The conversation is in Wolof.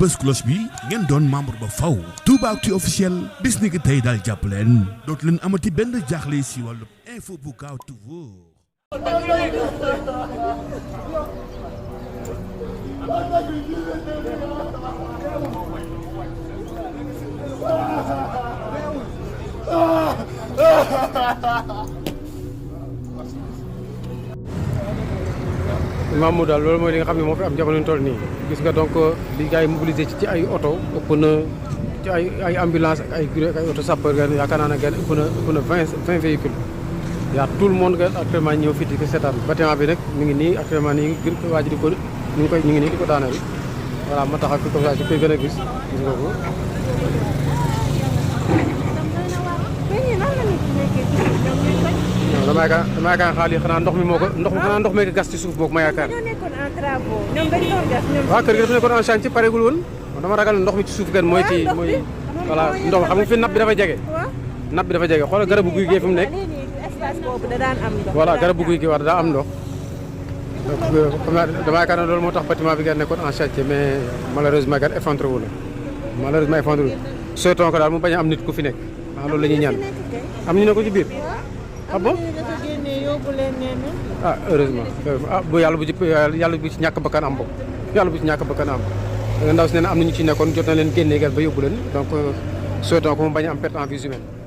bës cloche bi ngeen doon membre ba faw Toubactu officiel bis ni ki tey daal jàpp leen dootu leen amati benn jaaxle si wàllu info bu gaaw te wóor. Mamadou daal loolu mooy li nga xam ne moo fi am jamono ñu toll nii gis nga donc li gars yi mobilisé ci ay oto ëpp na ci ay ambulance ak ay oto sapeur gan yaakaar naa ne gan ëpp na 20 véhicules y a tout le monde gan actuellement ñëw fii di ko seetaan bâtiment bi nag mi ngi nii actuellement nii ngir waa ji di ko ñu ngi nii di ko daaneel voilà ma tax ak comme ça ci koy gën a gis nga ko. damay yaakaar xaalis xanaa ndox mi moo ko ndox mi ko gas ci suuf moo ko ma yaakaar. waaw kër gi dafa nekkoon en chantier pareegul woon dama ragal ndox mi ci suuf gan mooy ci mooy voilà ndox xam nga fi napp bi dafa jege. napp bi dafa jege xoolal garabu guy gi fi mu nekk. voilà garabu guy gi war daa am ndox. dama yaakaar ne loolu moo tax bâtiment bi gan nekkoon en chantier mais malheureusement gan effondré wu la malheureusement effondré wu souhaitons ko daal mu bañ a am nit ku fi nekk waaw loolu la ñuy ñaan am ñu ne ko ci biir. ah bon ah heureusement bu yàlla bu ci ñàkk bakkan am boobu yàlla bu ci ñàkk bakkan am ndaw si nee na am na ñu ci nekkoon jot na leen génnee ba yóbbu leen donc souhaitons ko mu bañ a am perte en vie humaine.